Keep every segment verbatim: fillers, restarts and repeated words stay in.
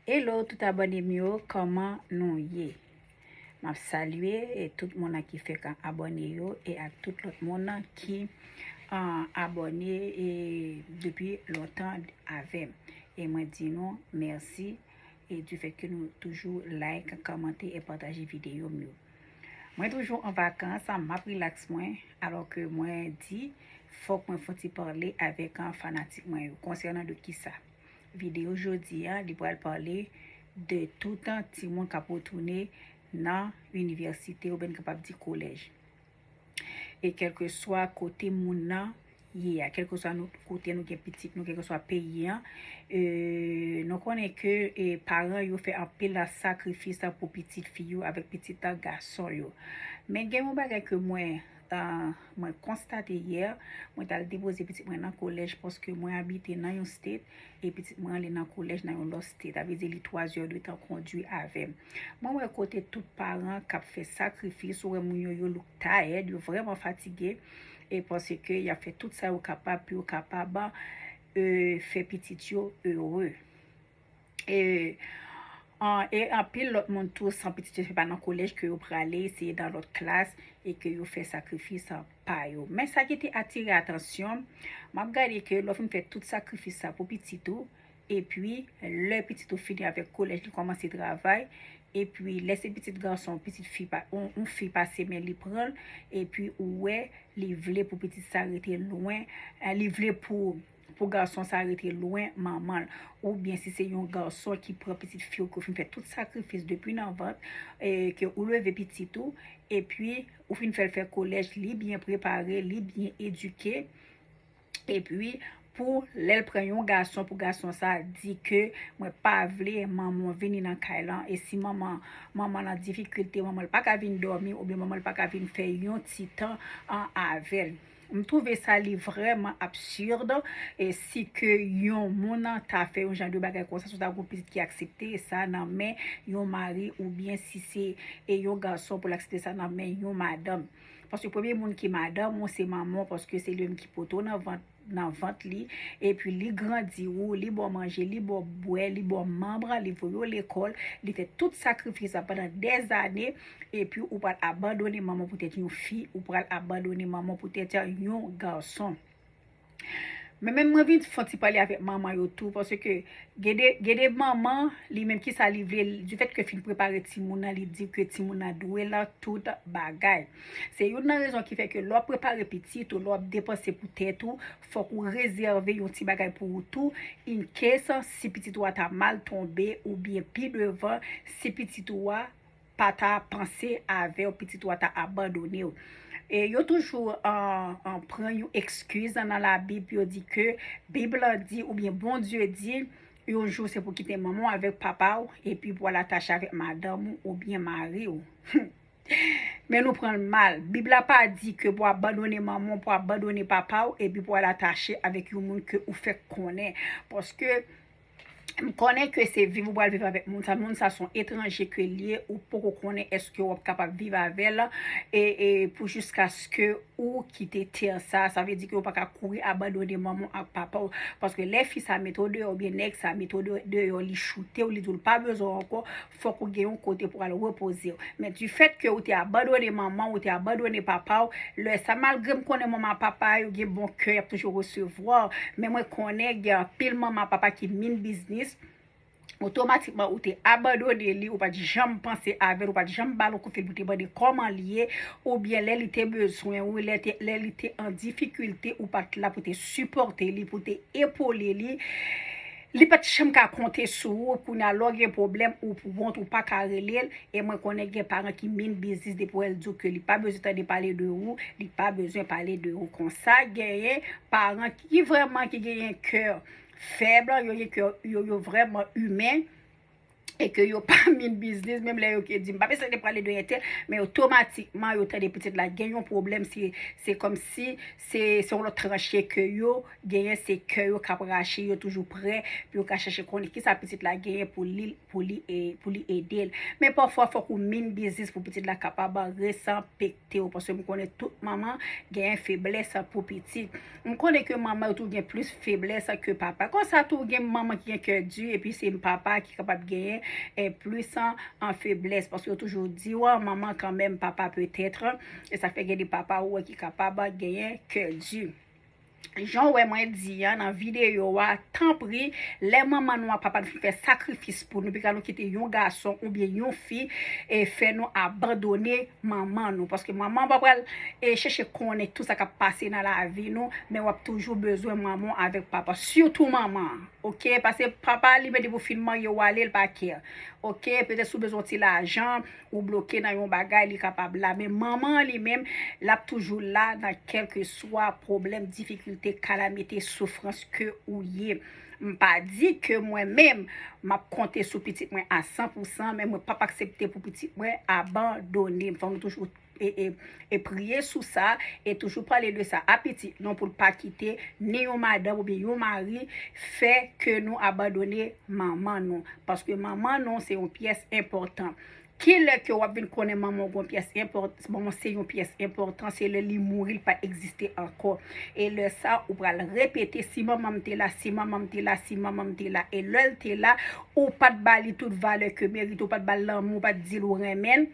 Hello tout abòne m yo, kòman nou ye? M ap salye e tout moun nan ki fèk abòne yo e ak tout lòt moun nan ki ah, abòne e depi lontan avè m. E mwen di nou mèsi e du fait que nou toujou like, kòmante e pataje videyo m yo. Mwen toujou an vakans, m ap rilaks mwen, alò ke mwen di fòk mwen fon ti pale avèk an fanatik mwen yo konsènan de kisa. Videyo jodi a, li pral pale de tout an timoun k ap retounen nan inivèsite oubyen n kapab di kolèj. E kèlkeswa kote moun nan ye a, kèlkeswa nou, kote nou gen pitit nou, kèlkeswa peyi an, e, nou konnen ke e, paran yo fè anpil sakrifis pou pitit fi yo avèk pitit gason yo. Men gen yon bagay ke mwen, ah, mwen konstate yè, mwen t al depoze pitit mwen nan kolèj paske mwen abite nan yon state e pitit mwen li nan kolèj nan yon lòt state. Sa vle di li twa zè de tan kondwi avè m. Mwen wè kote tout paran k ap fè sakrifis, ou wè moun yo, yo look tired, yo vrèman fatige, e paske y ap fè tout sa yo kapab pou yo kapab e, fè pitit yo ere. E, an, e anpil lòt moun tou, san pitit yo pa nan kolèj, ke yo prale, se nan lòt klas, e ke yo fè sakrifis pa yo. Men sa ki te atire atansyon m, m ap gade ke lè w fin fè tout sakrifis sa pou pitit ou, epi lè pitit ou fini avèk kolèj, li kòmanse travay, epi lè se pitit gason, pitit fi, pa, on, on fi pase men li pran l, epi ou wè li vle pou pitit sa rete lwen, eh, li vle pou, pou gason sa rete lwen manman l. Oubyen si se yon gason ki pran pitit fi w, ke w fin fè tout sakrifis depi nan vant, e ke ou leve pitit ou, epi ou fin fè l fè kolèj, li byen prepare, li byen edike, epi pou lè l pran yon gason, pou gason sa di ke mwen pa vle manman vini nan kay lan, e si manman, manman nan difikilte, manman l pa ka vin dòmi, oubyen manman l pa ka vin fè yon ti tan an avè l. M twouve sa li vrèman absird, e si ke yon moun ta fè yon jan de bagay konsa, si w ta gon pitit ki aksepte sa nan men yon mari, oubyen si se e yon gason pou l aksepte sa nan men yon madanm. Paske premye moun ki madanm ou se manman w, paske se li menm ki pote w nan vant, nan vant li, epi li grandi ou, li ba w manje, li ba w bwè, li ba w manm, li voye w lekòl, li fè tout sakrifis sa pandan dèzane, epi ou pral abandone manman w poutèt yon fi, ou pral abandone manman w poutèt yon gason. Men menm mwen vin fè yon ti pale avèk manman yo tou, paske gen de, gen de manman, li menm kisa li vle, du fait ke fin prepare timoun nan, li di ke timoun nan dwe l tout bagay. Se youn nan rezon ki fè ke lè w ap prepare pitit ou, lè w ap depanse pou tèt ou, fòk ou rezève yon ti bagay pou ou tou, in case si pitit ou a ta mal tonbe, oubyen pi devan, si pitit ou a pa ta panse avè w, pitit ou a ta abandone w. E yo toujou an, an pran yon ekskiz nan Labib, yo di ke Bib lan di, oubyen Bondye di, yon jou se pou kite manman w avèk papa w, epi pou al atache avèk madanm ou oubyen mari w. Men nou pran l mal. Bib la pa di ke pou abandone manman w, pou abandone papa w, epi pou al atache avèk yon moun ke ou fèk konnen. Paske m konnen ke se viv ou pral viv avèk moun sa. Moun sa se yon etranje ke l ye, ou poko konnen èske w ap kapab viv avè l, e, e pou jiskaske ou kite tè sa. Sa vle di ke ou pa ka kouri abandone manman w ak papa w. Paske lè fi sa mete w deyò, oubyen nèg sa mete w de-, deyò, li choute w, li di w l pa bezwen w ankò, fòk ou gen yon kote pou al repoze w. Men du fait ke ou te abandone manman w, ou te abandone papa w, lè sa, malgre m konnen manman papa yo gen bon kè, y ap toujou resevwa w, men mwen konnen gen anpil manman papa ki min biznis, otomatikman ou te abandone li, ou pa t janm panse avè l, ou pa t janm ba l yon kout fil pou te mande kòman li ye, oubyen lè li te bezwen ou, lè te, lè li te an difikilte, ou pa t la pou te sipòte li, pou te epole li. Li pa t janm ka konte sou ou, kounye a lè w gen pwoblèm ou pou wont ou pa ka rele l, e mwen konnen gen paran ki min biznis depi w wè l di w ke li pa bezwen tande pale de ou, li pa bezwen pale de ou konsa. Genyen paran ki vrèman ki genyen kè fèb, yo gen kè, yo, yo vrèman imen, e ke yo pa min biznis, menm lè yo ke di m pa bezwen te pale de entè, men otomatikman yo tande pitit la gen yon pwoblèm, se se kòmsi se se yon lòt tranche ke yo genyen, se kè yo k ap rache, yo toujou prè pou yo ka chèche konnen kisa pitit la genyen pou li pou li e pou li ede l. Men pafwa fòk ou min biznis pou pitit la kapab resanpe te ou, paske m konnen tout manman genyen feblès pou pitit. M konnen ke manman yo tou gen plis feblès ke papa. Konsa tou gen manman ki gen kè di, epi se papa ki kapab genyen eh, plis an, an feblès. Paske yo toujou di w manman kanmenm, papa petèt. E sa fè gen de papa ou wè ki kapab genyen kè di. Jan w wè mwen di an nan videyo a, tanpri, lè manman nou ak papa nou fin fè sakrifis pou nou, pika nou kite yon gason oubyen yon fi e fè nou abandone manman nou. Paske manman pa pral e chèche konnen tout sa k ap pase nan lavi nou, men w ap toujou bezwen manman w avèk papa. Sitou manman an, oke? Paske papa li menm depi w fin marye w ale, l pa kè. Oke? Petèt si w bezwen yon ti lajan, ou bloke nan yon bagay, li kapab la. Men manman an li menm, l ap toujou la nan kèlkeswa pwoblèm, difikilte, kalamite, soufrans ke ou ye. M pa di ke mwen menm, m ap konte sou pitit mwen a san pou san, men mwen p ap aksepte pou pitit mwen abandone m. Fò nou toujou e, e, e priye sou sa, e toujou pale de sa a pitit nou, pou l pa kite ni yon madanm oubyen yon mari fè ke nou abandone manman nou. Paske manman nou se yon pyès enpòtan. Kilè ke w ap vin konnen manman w gon pyès enpòtan, manman se yon pyès enpòtan, se lè li mouri, li pa egziste ankò. E lè sa, ou pral repete, si manman m te la, si manman m te la, si manman m te la. E lè l te la, ou pa t ba li tout valè ke merite, ou pa t ba l lanmou, ou pa t di l ou renmen l,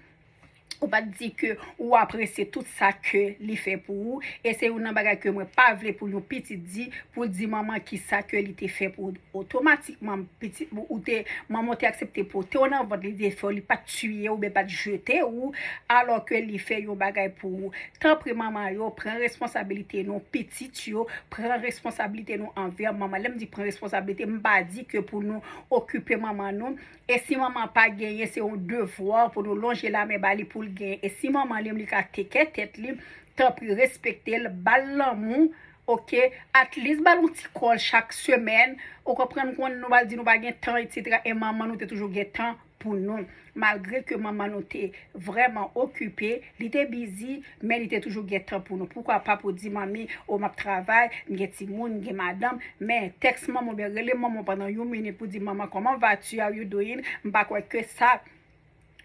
ou pa t di ke ou apresye tout sa ke li fè pou ou. E se youn nan bagay ke mwen pa vle pou yon pitit di, pou l di manman kisa ke li te fè pou ou. Otomatikman, pitit ou te, manman w te aksepte pote w nan vant, li te fè w, li pa t tiye w, oubyen pa t jete w, alò ke li fè yon bagay pou ou. Tanpri manman yo, pran responsabilite nou, pitit yo, pran responsabilite nou anvè manman. Lè m di pran responsabilite, m pa di ke pou nou okipe manman nou. E si manman pa genyen, se yon devwa pou nou lonje lamen ba li pou l genyen. E si manman li, li ka tekè tèt li, tanpri respekte l, ba l lanmou, oke? At least ba l yon ti kòl chak semèn. Ou konprann, konn nou pral di nou pa gen tan, etsetera. E manman nou te toujou gen tan pou nou. Malgre ke manman nou te vrèman okipe, li te bizi, men li te toujou gen tan pou nou. Poukwa pa pou di manmi, o m ap travay, m gen timoun, m gen madanm, men tèks manman oubyen rele manman pandan yon minit pou di manman, comment vas-tu, how you doing? M pa kwè ke sa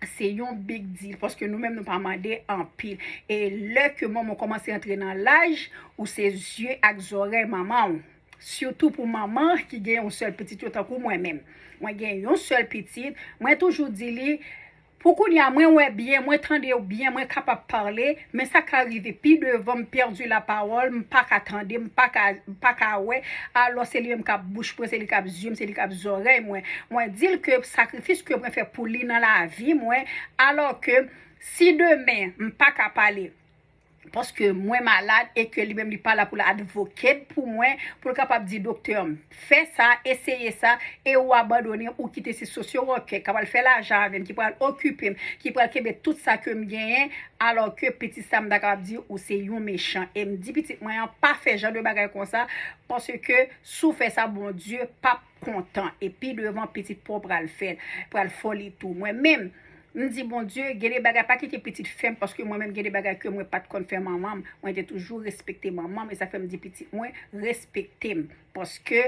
se yon big deal, paske nou menm nou pa mande anpil. E lè ke manman kòmanse antre nan laj, ou se zye ak zòrèy manman w. Sitou pou manman ki gen yon sèl pitit yo tankou mwen menm. Mwen gen yon sèl pitit, mwen toujou di li, pou kounye a mwen wè byen, mwen tande byen, mwen kapab pale, men sa ka rive pi devan m pèdi lapawòl, m pa ka tande, m pa ka, m pa ka wè, alò se li menm k ap bouch mwen, se li k ap zye m, se li k ap zòrèy mwen. Mwen di l ke sakrifis ke mwen fè pou li nan lavi mwen, alò ke si demen m pa ka pale, paske mwen malad e ke li menm li pa la pou l advocate pou mwen, pou l kapab di doktè m, fè sa, eseye sa, e ou abandone, ou kite se sosyo wòkè k ap al fè lajan avè m, ki pral okipe m, ki pral kenbe tout sa ke m genyen, alò ke pitit sa m ta kapab di ou se yon mechan. E m di pitit mwen an pa fè jan de bagay konsa, paske si w fè sa, Bondye p ap kontan. E pi devan, pitit pa w pral fè l, pral fè w li tou. Mwen menm, m di Bondye, gen de bagay pa kite pitit fè m, paske mwen menm gen de bagay ke mwen pa t konn fè manman m. Mwen te toujou respekte manman m, e sa fè m di pitit mwen, respekte m. Paske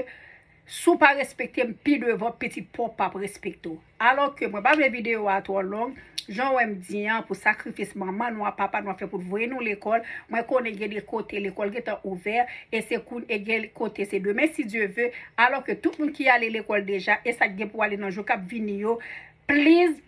si w pa respekte m, pi devan pitit pa w p ap respekte w. Alò ke mwen pa vle videyo a twò long, jan w wè m di an, pou sakrifis manman nou a, papa nou a fè pou l voye nou lekòl, mwen konnen gen de kote lekòl gentan ouvè, e se koun-, e gen kote se demen si Dye ve, alò ke tout moun ki ale lekòl deja, e sa k gen pou ale nan jou k ap vini yo, please,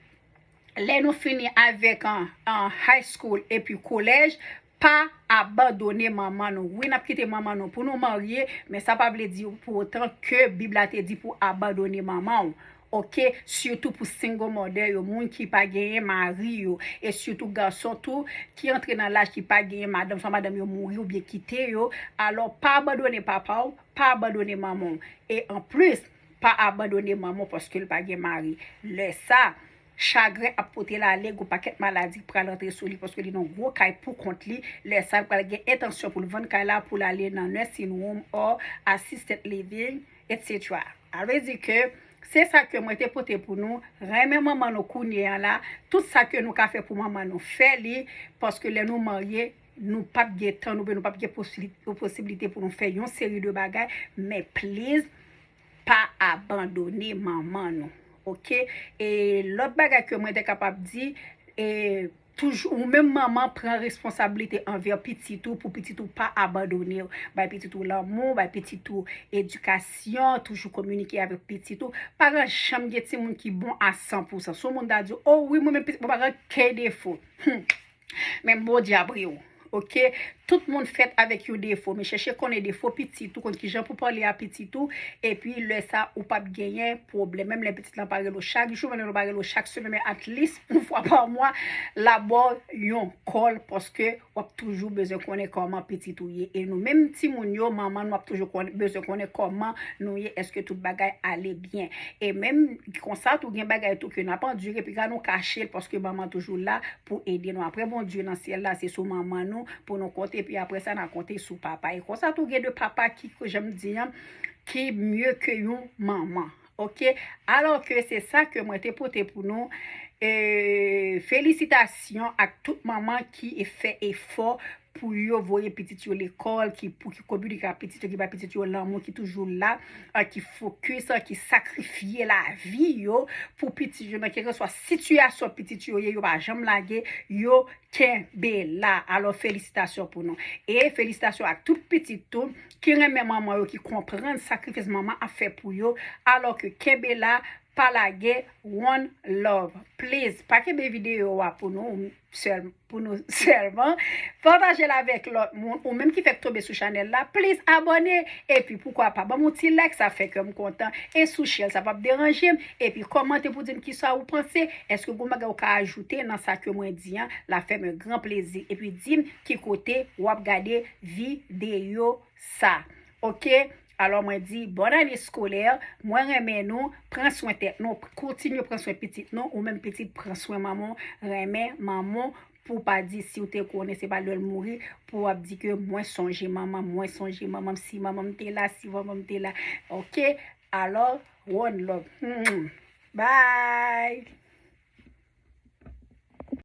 lè nou fini avèk an, an high school epi kolèj, pa abandone manman nou. Wi, n ap kite manman nou pou nou marye, men sa pa vle di pou otan ke Bib la te di pou abandone manman w. Oke? Sitou pou single mother yo, moun ki pa genyen mari yo, e sitou gason tou ki antre nan laj ki pa genyen madanm, swa madanm yo mouri oubyen kite yo. Alò, pa abandone papa w, pa abandone manman w. E anplis, pa abandone manman w paske l pa gen mari. Lè sa, chagren ap pote l ale, gon pakèt maladi k pral antre sou li paske li nan gwo kay pou kont li. Lè sa, l pral gen entansyon pou l vann kay la, pou l ale nan nursing home or assisted living, etsetera. Sa vle di ke Se sa ke mwen te pote pou nou. Renmen manman nou kounye a la. Tout sa ke nou ka fè pou manman nou, fè li. Paske lè nou marye, nou p ap gen tan, nou, nou p ap gen posibilite pou nou fè yon seri de bagay. Men please, pa abandone manman nou. Oke? E lòt bagay ke mwen te kapab di, e toujou, ou menm manman, pran responsablite anvè pitit ou, pou pitit ou pa abandone w. Bay pitit ou lanmou, bay pitit ou edikasyon, toujou kominike avèk pitit ou. Pa gen janm gen timoun ki bon a san pou san. Si yon moun ta di, "Oh wi, mwen menm pitit mwen pa gen ken defo." Hmm. Men Bondye ap ri w. Oke? Tout moun fèt avèk yon defo, men chèche konnen defo pitit ou, konn kijan pou pale a pitit ou, epi lè sa ou p ap genyen pwoblèm. Menm lè pitit lan pa rele w chak jou, menm lè l pa rele w chak semèn, men at least yon fwa pa mwa, l ap ba w yon call, paske w ap toujou bezwen konnen kòman pitit ou ye. E nou menm timoun yo, manman nou ap toujou konnen, bezwen konnen kòman nou ye, èske tout bagay ale byen. E menm konsa tou, gen bagay tou ke n ap andire, epi ka nou kache l, paske manman toujou la pou ede nou. Apre Bondye nan syèl la, se sou manman nou pou nou konte, epi apre sa, n a konte sou papa. E konsa tou, gen de papa ki, jan m di an, ki mye ke yon manman. Oke? Alò ke se sa ke mwen te pote pou nou. E, felisitasyon ak tout manman ki fè efò pou yo voye pitit yo lekòl, ki, pou ki kominike ak pitit yo, ki bay pitit yo lanmou, ki toujou la, a, ki fokis, a, ki sakrifye lavi yo pou pitit yo, nan kèlkeswa sitiyasyon pitit yo ye, yo pa janm lage, yo kenbe la. Alò, felisitasyon pou nou. E felisitasyon ak tout pitit tou ki renmen manman yo, ki konprann sakrifis manman ap fè pou yo. Alò ke kenbe la, pa lage, one love. Please, pa kenbe videyo a pou nou sèl, pou nou sèlman. Pataje l avèk lòt moun, ou menm ki fèk tonbe sou chanèl la, please abòne. Epi poukwa pa ban m yon ti like, sa fè kè m kontan. E si w share l, sa p ap deranje m. Epi kòmante pou di m kisa ou panse. Èske gon bagay ou ka ajoute nan sa ke mwen di an? L ap fè m yon gran plezi. Epi di m ki kote w ap gade videyo sa. Oke? Alò, mwen di, bòn ane eskolè, mwen renmen nou, pran swen tèt nou, kontinye pran swen pitit nou, ou menm pitit, pran swen manman w, renmen manman w, pou w pa di si w te konnen se pa lè l mouri, pou w ap di ke mwen sonje manman m, mwen sonje manman m, si manman m te la, si manman m te la. Oke? Alò, one love. Hmm. Bye!